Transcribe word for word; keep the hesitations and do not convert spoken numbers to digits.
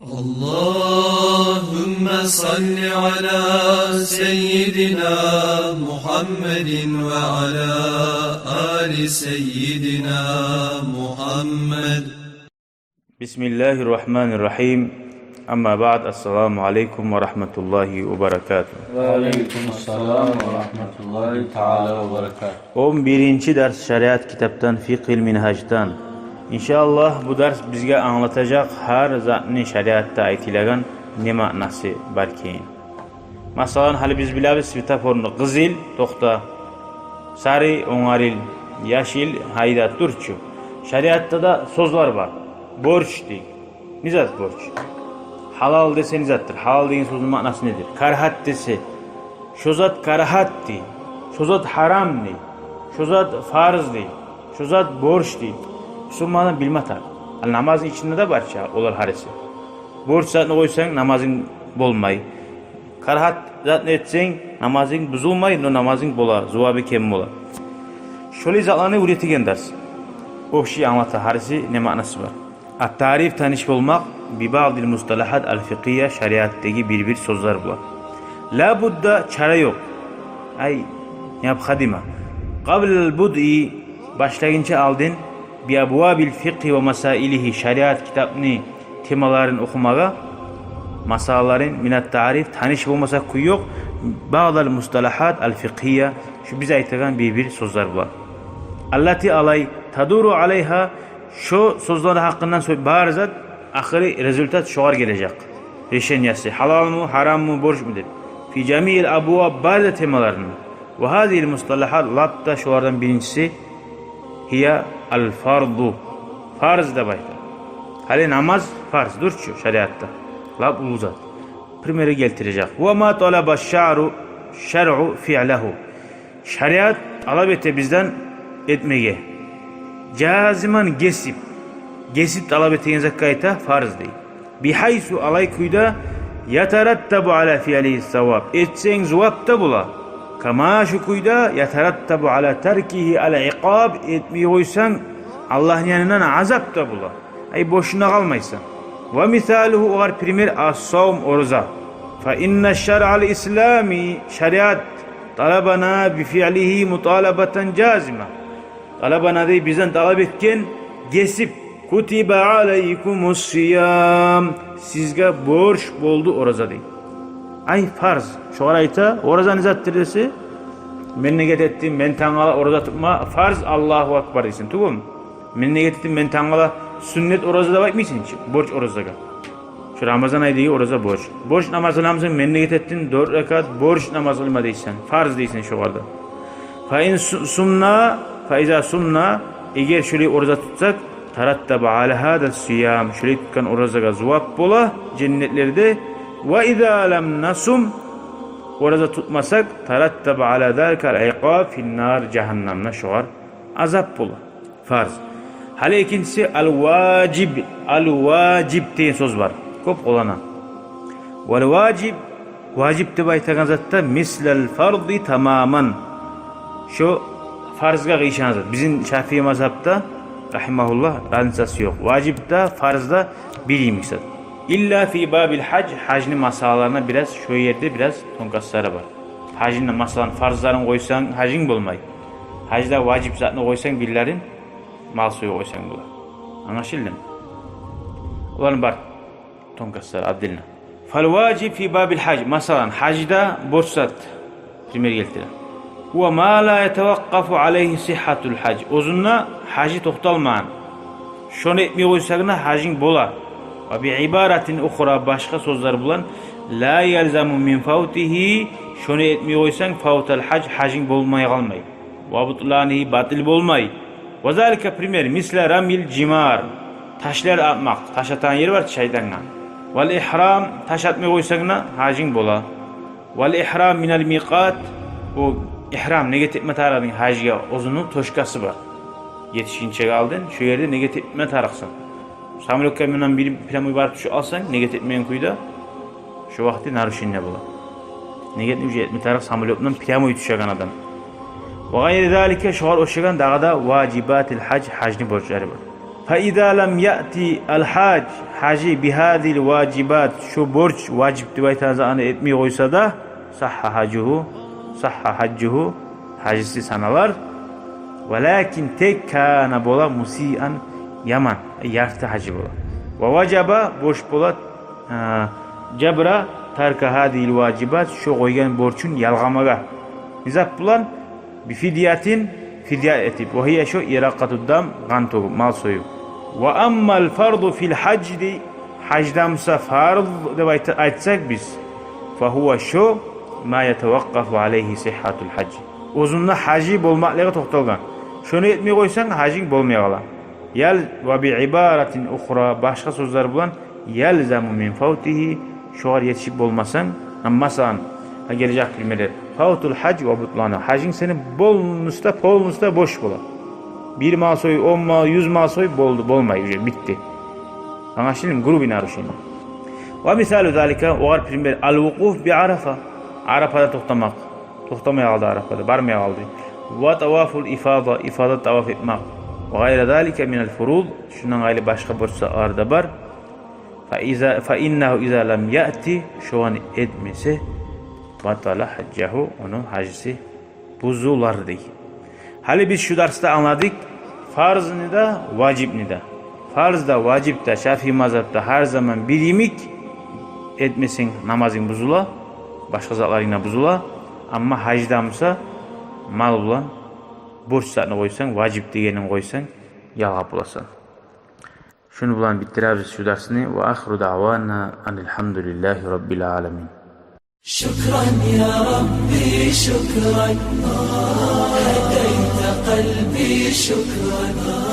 اللهم صل على سيدنا محمد وعلى آل سيدنا محمد. بسم الله الرحمن الرحيم. أما بعد، السلام عليكم ورحمة الله وبركاته. وعليكم السلام ورحمة الله تعالى وبركاته. Он биринчи дарс шариат китапдан, Фикъгьил Мингьаждан. Иншааллагь, бу дарс бизге англатажакъ гьар затны шариатда айтылагъан не маънасы бар экенин. Масала, гьали биз билебиз, светофорну къызыл — токъта, сары — онгарыл, яшыл — гьайда, дюр чю. Шариатда да сёзлер бар. Борч дей. Не зат борч? Гьалал десе, не затдыр? Гьалал деген сёзню маънасы недир? Карагьат десе, шо зат карагьат дей, шо зат гьарам дей, шо зат фарз дей, шо зат борч дей. Бусурман адам билме тарыкъ. Ал намазны ичинде де бар чы олар гьариси. Борч затны къойсанг, намазынг болмай. Карагьат затны этсенг, намазынг бузулмай, но намазынг бола, зувабы кем бола. Шолай затланы уьйретеген дарс. Общий англата, гьариси не маънасы бар. Ат-таъриф — таныш болмакъ, би баъдил мусталагьат ал-фикъгьия — шариатдагъы бир-бир сёзлер булан. Ла будда — чара ёкъ. Ай, необходимо. Къаблал будъи — башлагъынча алдын, би абвабил фикъгьи ва масаилигьи — шариат китапны темаларын охумагъа, масалаларын, минат-таъриф — таныш болмаса кюй ёкъ, баъдал мусталагьат ал-фикъгьия — шу биз айтагъан бир-бир сёзлер булан. Аллати — олай, тадуру алайгьа — шо сёзлени гьакъындан сё-, бар зат, ахыры результат шогъар гележек. Решениясы: гьалалмы, гьараммы, борчму деп. Фи жамиил абваб — бар да темаларында. Ва гьазигьил мусталагьат — лап да шолардан биринчиси, гьия ал-фарду — фарз деп айта. Гьали намаз фарздур чу шариатда. Лап уллу зат. Пример гелтирежек. Ва ма талаба шаръу, шаръу фиълагьу — шариат талап эте бизден этмеге. Жазиман — гесип. Гесип талап этеген затгъа айта фарз дей. Бигьайсу — олай кюйде, ятараттабу ала фиълигьи саваб — этсенг зувап да бола. Кама — шо кюйде, ятараттабу ала таркигьи ал-икъаб — этмей къойсанг, Аллагьны янындан азап да бола. Ай, бошуна къалмайсан. Ва мисалугьу — огъар пример — ас-савм — ораза. Фа инна шаръал ислами — шариат — талабана би фиълигьи муталабатан жазима — талабана дей, бизден талап этген, гесип: кутиба алайкумус сиям — сизге борч болду ораза дей. Ай, фарз. Шогъар айта, ораза не затдыр десе, мен негет этдим, мен тангала ораза тутма фарз, Аллагьу акбар дейсен, тюгюлмю? Мен негет этдим, мен тангала сюннет ораза деп айтмайсан чы борч оразагъа. Шу Рамазан айдагъы ораза борч. Борч намаз къыламысан, мен негет этдим, дёрт ракаат борч намаз къылма дейсен, фарз дейсен шогъар да. Фа ин су-, сумна, фа иза сумна — эгер шолай ораза тутсакъ, тараттаба ала гьаза сиям — шолай тутгъан оразагъа зувап бола женнетлерде. Ва иза лам насум — ораза тутмасакъ, тараттаба ала заликал икъаб финнар — жагьаннамда шогъар азап бола. Фарз. Гьали экинчиси — ал-важиб. Ал-важиб деген сёз бар, кёп къоллана. Вал важиб — важиб деп айтагъан зат да — мислал фарди тамаман — шо фарзгъа къыйышагъан зат. Бизин Шафии мазгьабда, рагьимагьуллагь, разницасы ёкъ. Важиб де, фарз да бир йимик зат. Илла фи бабил гьаж — гьажны масъалаларына бираз, шо ерде бираз тонкостлары бар. Гьажны, масала, фарзларын къойсанг, гьажынг болмай. Гьажда важиб затны къойсанг, бирлерин, мал союп къойсанг бола. Англашылдымы? Оланы бар тонкостлары отдельно. Фал важиб фи бабил гьаж — масала, гьажда борч зат, пример гелтире. Гьува ма ла ятаваккъафу алайгьи сигьгьатул гьаж — оьзюнде гьажы токъталмагъан. Шону этмей къойсанг да, гьажынг бола. Ва би ибаратин ухра — башгъа сёзлер булан, ла ялзаму мин фавтигьи — шону этмей къойсанг, фавтал гьаж — гьажынг болмай къалмай. Ва бутланигьи — батил болмай. Ва залика — пример — мисла рамил жимар — ташлар атмакъ, таш атагъан ер бар чы шайтангъа. Вал игьрам — таш атмай къойсанг да, гьажынг бола. Вал игьрам минал микъат — о игьрам, негет этме тарыкъ гьажгъа, оьзюню точкасы бар. Етишгинчеге алдын шо ерде негет этме тарыкъсан. Самолётгъа мундан бир прямой барып тюшюп алсанг, негет этмеген кюйде, шо вакъти нарушение бола. Негетни уже этме тарыкъ самолётдан прямой тюшеген адам. Ва гъайри залика — шогъар ошагъан дагъы да важибатил гьаж — гьажны борчлары бар. فإذا لم يأت الحاج, гьажи, بهذه الواجبات, шо борч, важип деп айтагъан затны этмей къойса да, صح حجه, صح حجه, гьажиси саналар. ولكن, тек, كان, бола, مسيئا, яман, ярты гьажи бола. ووجب, борч бола, а, جبر ترك هذه الواجبات, шо къойгъан борчун ялгъамагъа. Не зат булан? بفدية, фидия этип. وهي, шо, إراقة الدم, къан тёгюп, мал союп. وأما الفرض في الحج, дей, гьажда буса фарз деп айта-, айтсакъ биз, فهو, шо, ما يتوقف عليه صحة الحج. Оьзюнде гьажи болмакълыгъы токъталгъан. Шону этмей къойсанг, гьажинг болмай къала. يل-, وبعبارة أخرى, башгъа сёзлер булан, يلزم من فوته, шогъар етишип болмасанг, амма сагъа, гьа, гележек примерлер. فوت الحج وبطلانه. Гьажинг сени полностью, полностью бош бола. Бир мал сой, он мал, юз мал сой, болду, болмай, уже битди. Англашылдымы? Грубый нарушение. ومثال ذلك, огъар пример, الوقوف بعرفة. Арапада токътамакъ. Токътамай къалды Арапада, бармай къалды. وطواف الإفاضة, ифада таваф этмек. وغير ذلك من الفروض, шундан къайры башгъа борч затлар да бар. فإذا, فإنه إذا لم يأت, шоланы этмесе, بطل حجه, ону гьажиси бузулар, дей. Гьали биз шу дарсда англадыкъ фарзны да, важипни да. Фарз да, важип да Шафии мазгьабда гьар заман бир йимик, этмесенг, намазынг бузула, башгъа затларынг да бузула. Амма гьажда буса, мал булан, борч затны къойсанг, важип дегенин къойсанг, ялгъап боласан. Шуну булан битдиребиз шу дарсны. وآخر دعوانا أن الحمد لله رب العالمين. شكرا يا ربي، شكرا. هديت قلبي، شكرا.